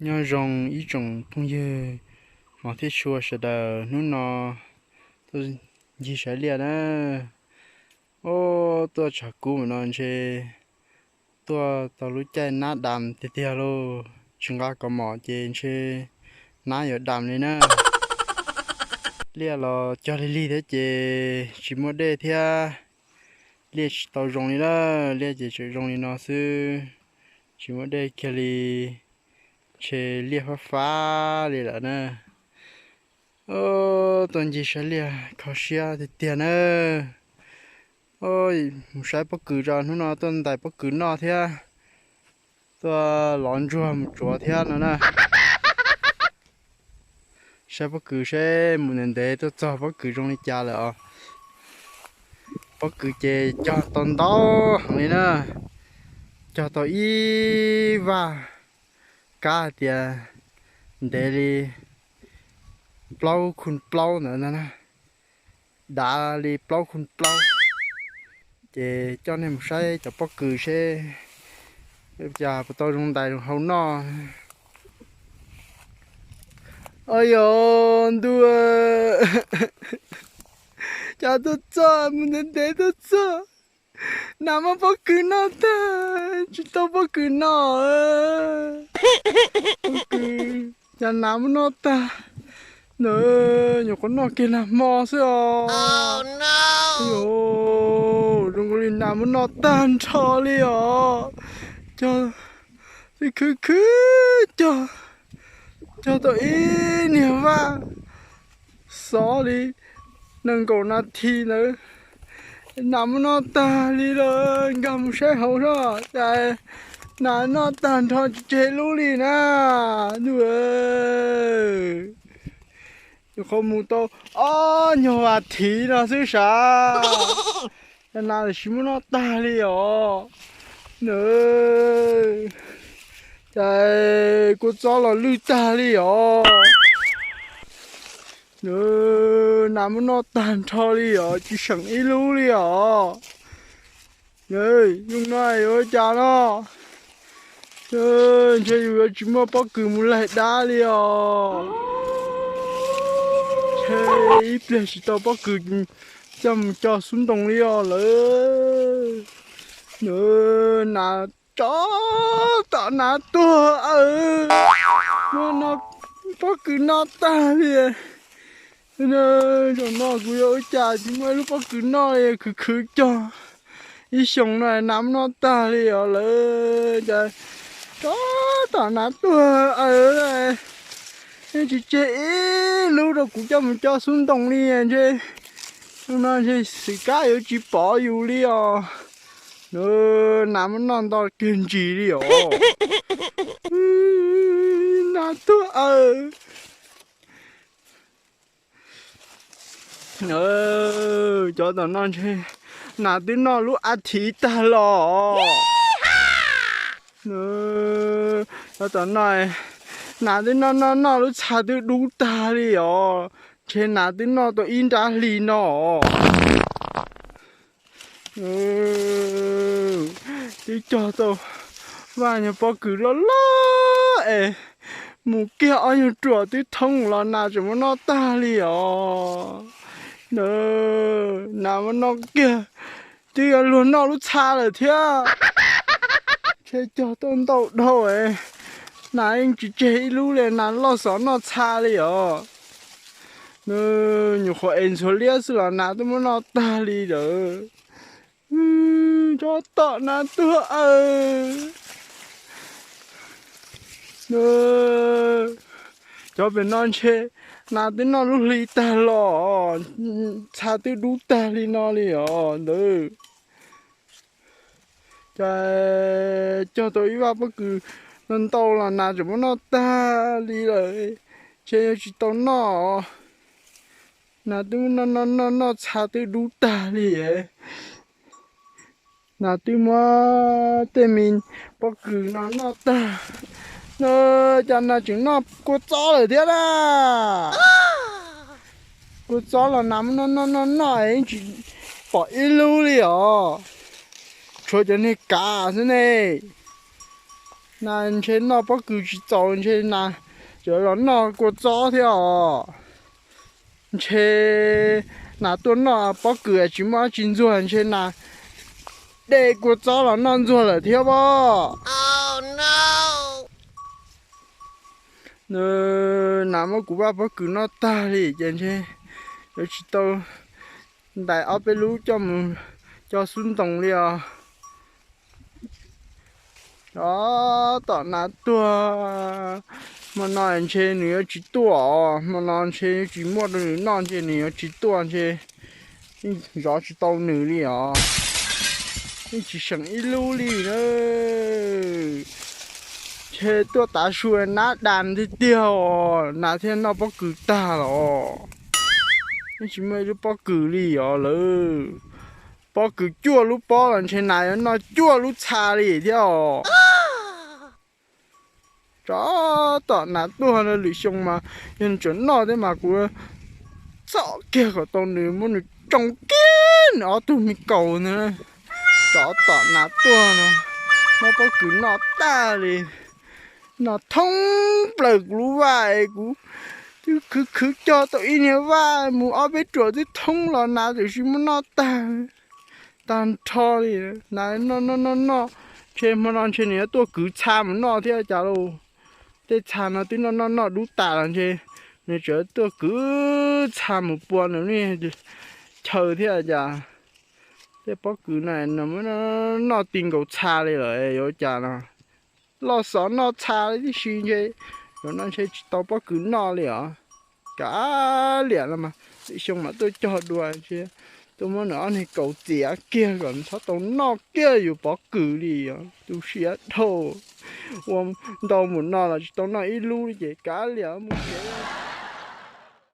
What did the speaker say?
Nyob zoo ib tsoom phooj ywg hmov thiab tshua sawv daws, hnub no tuaj ncig saib liaj na. Ob, tuaj tshav kub no ntshe tuaj tau lub caij nab dam tiag tiag lauj, tsis nqa kaus mom ces ntshe nab yuav dam li na. Liaj los cog lig lig thiab ces tsis muaj dej thiab, liaj tsis tau zoo li na. Liaj ces tseem zoo li no xwb, tsis muaj dej kiag li, ntshe liaj fab fab li lawm na. Tuaj ncig saib liaj kho siab tiag tiag na. Mus saib pob kws tso, hnub no tuaj ntais pob kws noj thiab, tuaj lov ntsuag mus tsuav thiab no na. Saib pob kws seb mus ntev ntev tuaj txog pob kws zoo li cas lawm os. Pob kws ces cog tau ntau heev li na, cog tau ib vaj kab hais tias ntev li plaub khu plaub ntawd ntag na, dav li plaub khu plaub. Ces coj nej mus saib cov pob kws seb cas puas tau zoo ntais zoo haus noj. Ua yog ntuj, cas tuaj txog mus ntev ntev tuaj txog, nas muab pob kws noj tag, tsis tau pob kws noj. Pob kws cas nas muab noj tag na, nyuam qhuav noj kiag nag hmo xwb os. Zoo nkaus li nas muab noj tag nrho li os. Cog, khwv khwv cog, cog tau ib niag vaj xov li nees nkaum nas this ntawd, nas muab noj tag li lawm. Nkag mus saib hauv zoj cas nas noj tag nrho tsis tseg lub li na. Ntuj, nyuam qhuav mus tau ob nyuag vas thiv no xwb sav, cas nas tsis muab noj tag li os. Cas kua txob los lwj tag li os. Nas muab noj tag nrho li os, tsis seem ib lub li os. Zoo no yuav ua cas no? Ntshe yus yuav tsis muaj pob kws mus laig dab li os. Ntshe ib pliag tsis tau pob kws coj mus co xub ntoo li os lawm. Nas, tsov tom nas tuag aw, muab pob kws noj tag li. Zaum no kuv yuav ua cas tsis muaj ib lub pob kws noj li, khwv khwv cog ib xyoos no nas muab noj tag li os lawm. Cas tsov tom nas tuag aw, yeej tsis tseg ib lub rau kuv coj mus co xub ntoo li ntshe. Zaum no ntshe xwm kab yuav tsis pom yus li os. Nas muab noj nto kiag ntsis li os. Nas tuag aw. Cov tom no ntshe nas twb noj lub a thiv tag los. Cov tom no nas twb noj noj noj lub txha twb dub tag li os. Ntshe nas twb noj tau ib nrab hli no. Twb cog tau vaj nyuag pob kws loj loj es mus kiag ob nyuag ruam twb thoob los nas tseem muab noj tag li os. Nas muab noj kiag, twb yuav luag noj lub txha lawm thiab. Ntshe cog tau ntau dhau, nas yeej tsis tseg ib lub li, nas loj xov noj txha li os. Nyuam qhuav es ntxhuav liab xwb los nas twb muab noj tag li lawm. Tsov tom nas tuag aw. Cov pem no ntshe nas twb noj lub hli tag los, txha twb dub tag li no li os ntawd. Cas cog tau ib vaj pob kws no ntau los nas tseem muab noj tag li lawm. Ntshe yuav tsis tau noj. Nas twb noj noj noj noj txha twb dub tag li. Nas twb muab tej me pob kws no noj tag. Cas nas tseem noj kua txob lawm thiab na. Kua txob los nas muab noj noj noj noj yeej tsis pom ib lub li os. Tshuav cov niag kav xwb ne. Nas ntshe noj pob kws tsis txaus, ntshe nas cov los noj kua txob thiab os. Ntshe nas tuaj noj pob kws tsis muaj dab tsi ntxuag, ntshe nas de kua txob los noj ntxuag lawm thiab pob. Nas muab kuv vaj pob kws noj tag li ces ntshe yuav tsis tau ntais ob peb lub coj mus coj xub ntoos li os. Ov, tom nas tuag, hmo no ntshe nws yuav tsis tuaj os, hmo no ntshe yuav tsis muaj rau nws noj, ntshe nws yuav tsis tuaj, ntshe zov tsis tau nws li os. Yeej tsis seem ib lub li na. Ntshe tuaj tav su nab das tiag tiag os, nas thiaj noj pob kws tag los. Yeej tsis muaj ib lub pob kws li os lawm. Pob kws cuaj lub pob los ntshe nas yuav noj cuaj lub txha li thiab os. Tsov tom nas tuag no, lwm xyoo mas yog nws tseem noj thiab mas kuv txhom kiag kom tau nws, muab nws tsoo kiag nws ob tug me kaus ntag. Tsov tom nas tuag no, muab pob kws noj tag li, noj thoob plaws kuv lub vaj es kuv twb khwv khwv cog tau ib niag vaj mus ob peb ruam twb thoob los nas twb tsis muab noj tag, tag nrho li. Nas noj noj noj noj, ntshe hmo no ntshe nws yuav tuaj kwv txha mus noj thiab cas lauj. Tej txha no twb noj noj noj dub tas los ntshe nws tseem tuaj kwv txha mus pua nws lub chaw thiab cas. Tej pob kws no noj ti nkaus txha li lawm yuav cas no. Loj xov noj txha li tib si ntshe, zaum no ntshe tsis tau pob kws noj li os. Kav liam los mas lwm xyoo mam tuaj cog dua, tuaj muab nws ob niag kaus txiav kiag kom nws txhob tau noj kiag yus pob kws li os. Tu siab dhau, ua ntau mus no los tsis tau noj ib lub li ces kav liam mus tsev.